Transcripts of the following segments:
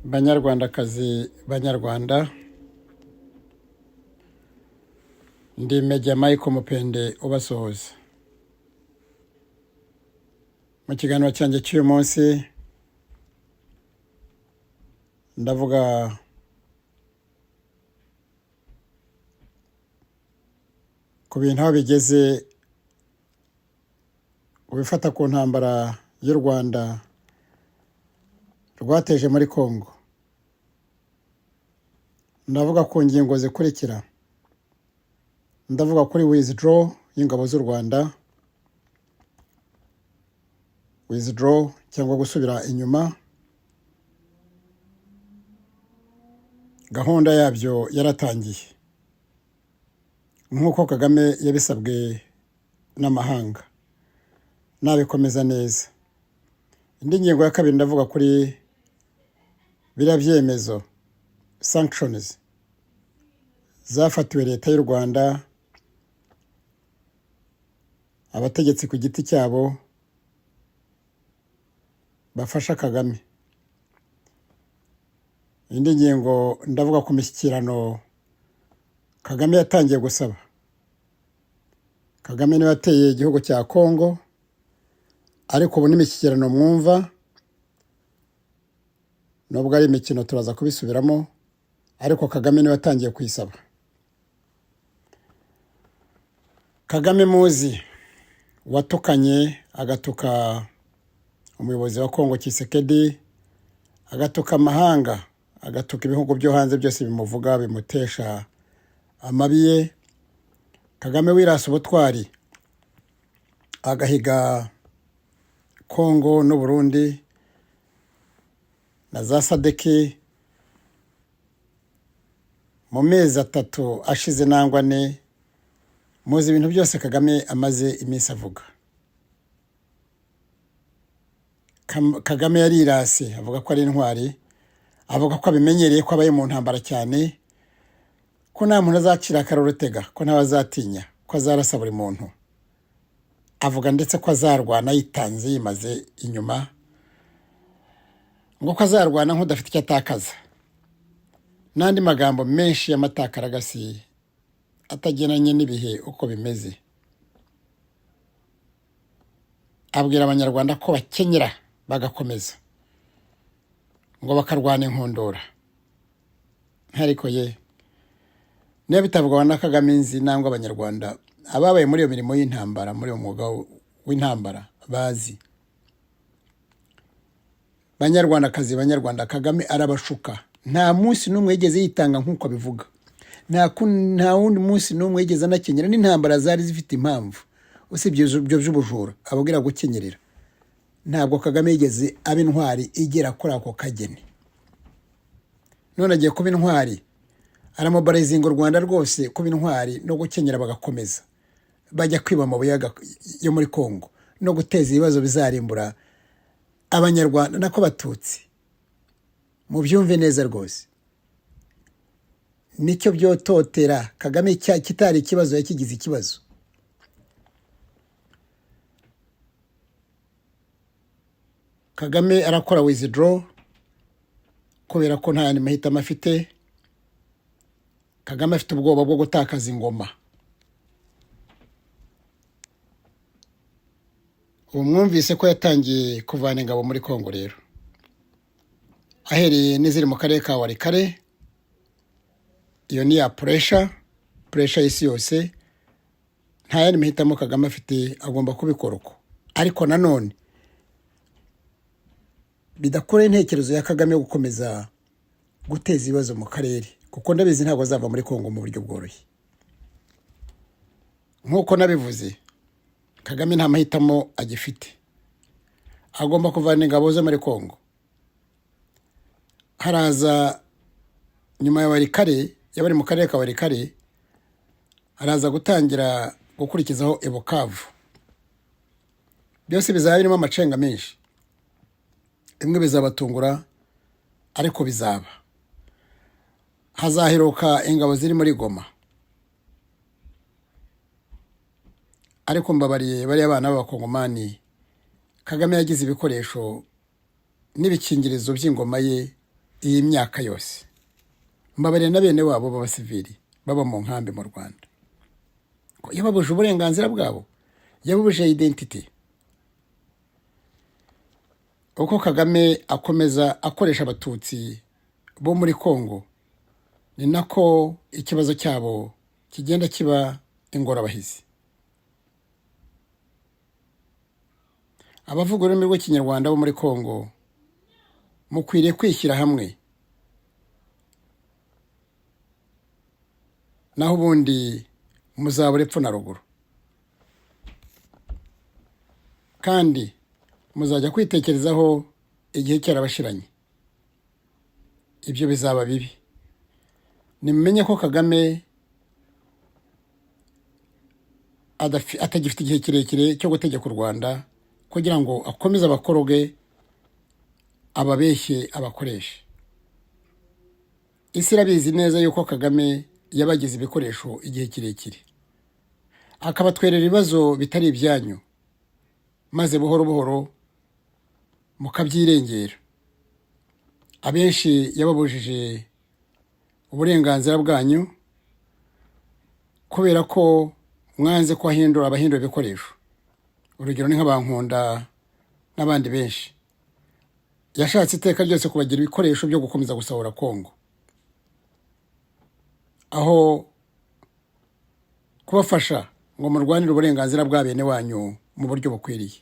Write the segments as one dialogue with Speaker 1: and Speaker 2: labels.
Speaker 1: Banyarwandakazi, banyarwanda, ndi Meja Michael Mupende ubasuhuza mu kiganiro cyanjye cy'uyu munsi. Ndavuga ku bintu aho bigeze ubifata ku ntambara y'u Rwanda rwateje muri Congo. Ndavuga ku ngingo zikurikira: ndavuga kuri withdraw y'ingabo z'u Rwanda, withdraw cyangwa gusubira inyuma, gahunda yabyo yaratangiye nk'uko Kagame yabisabwe n'amahanga, nabikomeza neza. Indi ngingo ya kabiri, ndavuga kuri biriya byemezo, sanctions zafatiwe leta y'u Rwanda, abategetsi ku giti cyabo bafasha Kagame. Indi ngingo, ndavuga ku mishyikirano Kagame yatangiye gusaba. Kagame niwe wateye igihugu cya Congo, ariko ubu n'imishyikirano mwumva, nubwo ari imikino turaza kubisubiramo, ariko Kagame niwe watangiye kuyisaba. Kagame muzi watukanye, agatuka umuyobozi wa Kongo Tshisekedi, agatuka amahanga, agatuka ibihugu byo hanze byose bimuvuga, bimutesha amabi ye. Kagame wirasa ubutwari, agahiga Kongo n'Uburundi na za SADC mu mezi 3 ashize nangwa 4. Muzi ibintu byose Kagame amaze iminsi avuga. Kagame yarirase, avuga ko ari intwari, avuga ko abimenyereye, ko abaye mu ntambara cyane, ko nta muntu azacira akarorutega, ko ntawe azatinya, ko azarasa buri muntu. Avuga ndetse ko azarwana yitanze, yimaze inyuma, ngo ko azarwana nk'udafite icyo atakaza, n'andi magambo menshi y'amatakaragasi atagendanye n'ibihe uko bimeze. Abwira abanyarwanda ko bakenyera bagakomeza, ngo bakarwana inkundura. Ariko ye, niba bitavugwa na Kagame nzi, nangwa abanyarwanda ababaye muri iyo mirimo y'intambara, muri uwo mwuga w'intambara bazi. Banyarwandakazi, banyarwanda, Kagame arabashuka. Nta munsi n'umwe yigeze yitanga nk'uko abivuga, nta wundi munsi n'umwe yigeze anakenyera, n'intambara zari zifite impamvu usibye ibyo by'ubujura ababwira gukenyerera. Ntabwo Kagame yigeze aba intwari igera kuri ako kageni. None agiye kuba intwari, aramobarizinga u Rwanda rwose kuba intwari no gukenyera, bagakomeza bajya kwiba amabuye yo muri Kongo no guteza ibibazo bizarimbura abanyarwanda, nako batutsi. Mubyumve neza rwose, nicyo byototera Kagame, kitari ikibazo yakigize ikibazo. Kagame arakora withdraw kubera ko nta yandi mahitamo afite. Kagame afite ubwoba bwo gutakaza ingoma. Ubu mwumvise ko yatangiye kuvana ingabo muri Kongo rero, ahereye n'iziri mu karere ka Walikale. Iyo ni ya pressure, pressure y'isi yose. Nta yandi mahitamo Kagame afite, agomba kubikora uko. Ariko nanone bidakora intekerezo ya Kagame yo gukomeza guteza ibibazo mu karere, kuko ndabizi ntabwo azava muri Kongo mu buryo bworoshye. Nk'uko nabivuze, Kagame nta mahitamo agifite, agomba kuvana ingabo ze muri Kongo. Haraza nyuma ya Walikale, yabari mu karere ka Walikale, haraza gutangira gukurikizaho Bukavu. Byose bizaba birimo amacenga menshi, bimwe bizabatungura ariko bizaba. Hazaheruka ingabo ziri muri Goma, ariko mbabariye bariya bana b'abakongomani, Kagame yagize ibikoresho n'ibikingirizo by'ingoma ye Iyi myaka yose mbabarira na bene wabo b'abasivili baba mu nkambi mu Rwanda. Ko yababuje uburenganzira bwabo, yababuje identité. Uko Kagame akomeza akoresha Abatutsi bo muri Kongo, ni nako ikibazo cyabo kigenda kiba ingorabahizi. Abavuga ururimi rw'Ikinyarwanda bo muri Kongo, mukwiriye kwishyira hamwe, naho ubundi muzabura epfo na ruguru, kandi muzajya kwitekerezaho igihe cyarabashiranye. Ibyo bizaba bibi. Nimumenye ko Kagame atagifite igihe kirekire cyo gutegeka u Rwanda kugira ngo akomeze abakoroge, ababeshye, abakoreshe. Isi irabizi neza yuko Kagame yabagize ibikoresho igihe kirekire, akabatwerera ibibazo bitari ibyanyu, maze buhoro buhoro mukabyirengera. Abenshi yababujije uburenganzira bwanyu kubera ko mwanze ko ahindura, abahindura ibikoresho. Urugero ni nk'abankunda n'abandi benshi. Yashatse iteka ryose kubagira ibikoresho byo gukomeza gusahura Kongo, aho kubafasha ngo murwanire uburenganzira bwa bene wanyu mu buryo bukwiriye.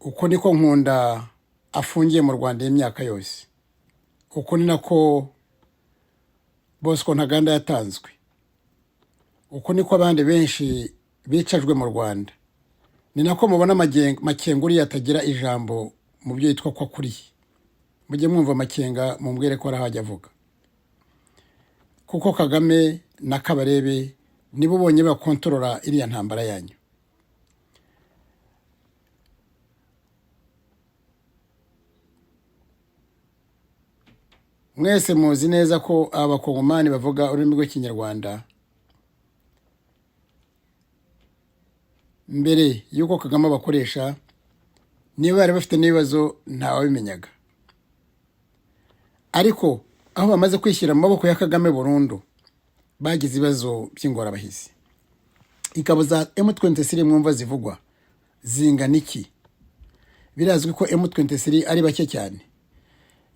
Speaker 1: Uko niko Nkunda afungiye mu Rwanda imyaka yose. Uko ni nako Bosco Ntaganda yatanzwe. Uko niko abandi benshi bicajwe mu Rwanda. Ni nako mubona Makenga uriya atagira ijambo mu byo yitwa ko akuriye. Mujye mwumva Makenga mumbwire ko arahajya avuga, kuko Kagame na Kabarebe nibo bonyine bakontorora iriya ntambara yanyu. Mwese muzi neza ko Abakongomani bavuga ururimi rw'Ikinyarwanda mbere y'uko Kagame abakoresha, niba bari bafite n'ibibazo ntawabimenyaga. Ariko aho bamaze kwishyira mu maboko ya Kagame burundu, bagize ibibazo by'ingorabahizi. Ingabo za M23 mwumva zivugwa zingana iki? Birazwi ko M23 ari bake cyane.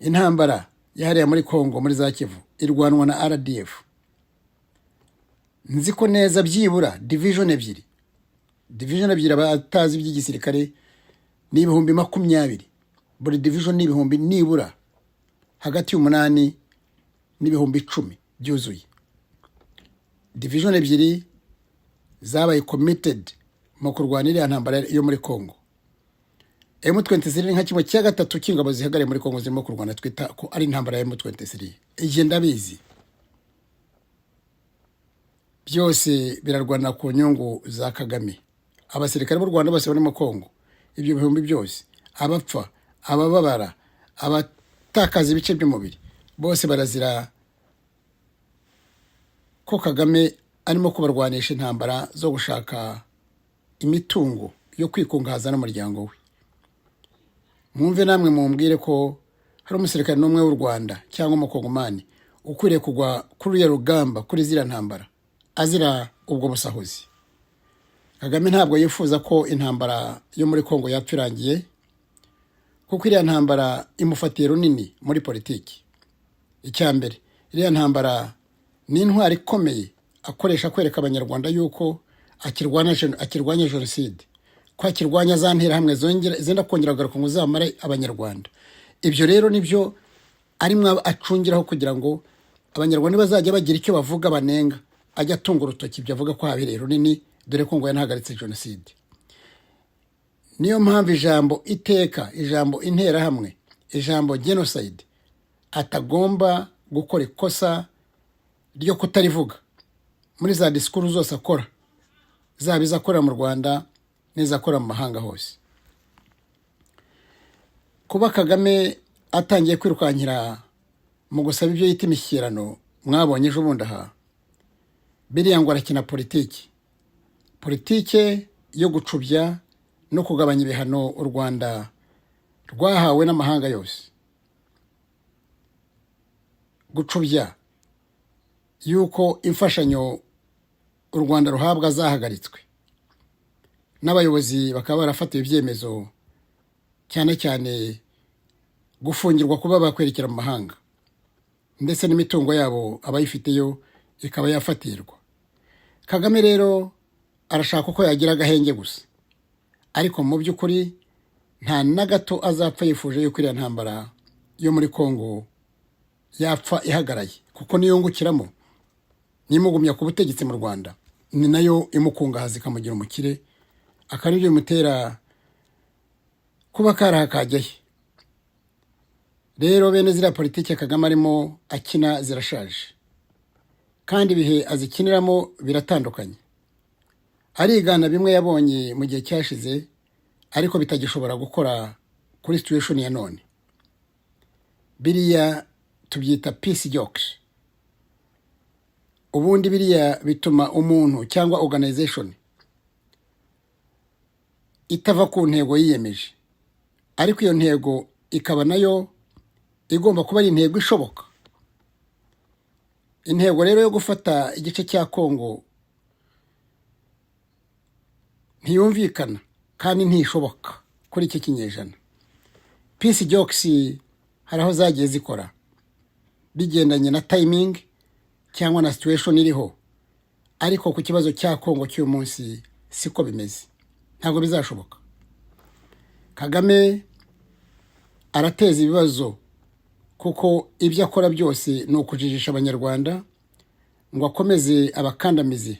Speaker 1: Intambara yahariye muri Kongo muri za Kivu irwanwa na RDF. Nzi ko neza byibura division ebyiri, division ebyiri abatazi iby'igisirikare ni 20,000, buri division ni ibihumbi nibura hagati y'umunani n'ibihumbi 10 byuzuye. Division ebyiri zabaye committed mu kurwana iriya ntambara yo muri Kongo. M23 ni nka kimwe cya gatatu cy'ingabo zihagarariye muri Kongo zirimo kurwana, twita ko ari intambara ya M23. Igihe ndabizi byose birarwana ku nyungu za Kagame. Abasirikare b'u Rwanda bose bari mu Kongo, ibyo bihumbi byose, abapfa, abababara, abatakaza ibice by'umubiri, bose barazira ko Kagame arimo kubarwanisha intambara zo gushaka imitungo yo kwikungahaza n'umuryango we. Mwumve namwe mumbwire ko hari umusirikare n'umwe w'u Rwanda cyangwa umukongomani ukwiriye kugwa kuri uriya rugamba, kuri ziriya ntambara, azira ubwo busahuzi. Kagame ntabwo yifuza ko intambara yo muri Kongo yapfa irangiye, kuko iriya ntambara imufatiye runini muri politiki. Icya mbere, iriya ntambara ni intwari ikomeye akoresha kwereka Abanyarwanda yuko akirwanya jenoside, ko akirwanya za nterahamwe zenda kongera kugaruka ngo zamare Abanyarwanda. Ibyo rero nibyo arimo acungiraho kugira ngo Abanyarwanda bazajya bagira icyo bavuga banenga, ajya atunga urutoki ibyo avuga ko habereye runini, dore ko ngo yanahagaritse jenoside. Niyo mpamvu ijambo iteka, ijambo interahamwe, ijambo genocide atagomba gukora ikosa ryo kutarivuga muri za disikuru zose akora, zaba izakorera mu Rwanda n'izakora mu mahanga hose. Kuba Kagame atangiye kwirukankira mu gusaba ibyo yita imishyikirano mwabonye ejo bundi aha, biriya ngo arakina politiki, politike yo gucubya no kugabanya ibihano u Rwanda Rwahawe n'amahanga yose, gucubya yuko imfashanyo u Rwanda ruhabwa zahagaritswe, n'abayobozi bakaba barafatiwe ibyemezo, cyane cyane gufungirwa kuba bakwerekera mu mahanga, ndetse n'imitungo yabo abayifiteyo ikaba yafatirwa. Kagame rero arashaka uko yagira agahenge gusa, ariko mu by'ukuri nta na gato azapfa yifuje yuko iriya ntambara yo muri Kongo yapfa ihagaraye, kuko niyungukiramo, nimugumya ku butegetsi mu Rwanda, ni nayo imukungahaza ikamugira umukire, akaba aribyo bimutera kuba karaha kajyahe. Rero bene ziriya politiki Kagame arimo akina zirashaje, kandi ibihe azikiniramo biratandukanye. Arigana bimwe yabonye mu gihe cyashize, ariko bitagishobora gukora kuri situation ya none. Biriya tubyita peace jokes. Ubundi biriya bituma umuntu cyangwa organization itava ku ntego yiyemeje, ariko iyo ntego ikaba nayo igomba kuba ari intego ishoboka. Intego rero yo gufata igice cya Kongo ntiyumvikana kandi ntishoboka kuri iki kinyejana. Peace jokes hari aho zagiye zikora bigendanye na timing cyangwa na situation iriho, ariko ku kibazo cya Kongo cy'uyu munsi siko bimeze, ntabwo bizashoboka. Kagame arateza ibibazo, kuko ibyo akora byose ni ukujijisha Abanyarwanda ngo akomeze abakandamize,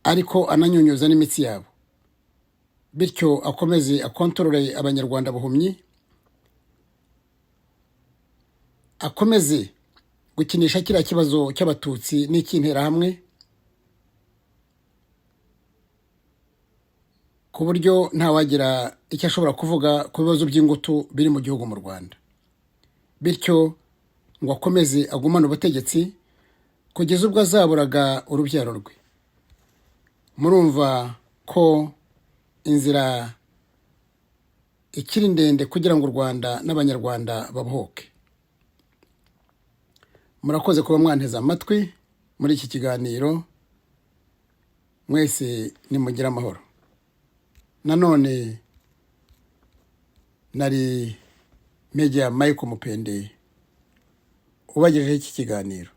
Speaker 1: ariko ananyunyuza n'imitsi yabo, bityo akomeze akontorore Abanyarwanda buhumyi, akomeze gukinisha kiriya kibazo cy'Abatutsi n'icy'Interahamwe, ku buryo ntawagira icyo ashobora kuvuga ku bibazo by'ingutu biri mu gihugu mu Rwanda, bityo ngo akomeze agumane ubutegetsi kugeza ubwo azaburaga urubyaro rwe. Murumva ko inzira ikiri ndende kugira ngo u Rwanda n'Abanyarwanda babohoke. Murakoze kuba mwanteze amatwi muri iki kiganiro. Mwese nimugire amahoro. Nanone nari Meja Michael Mupende ubagejeho iki kiganiro.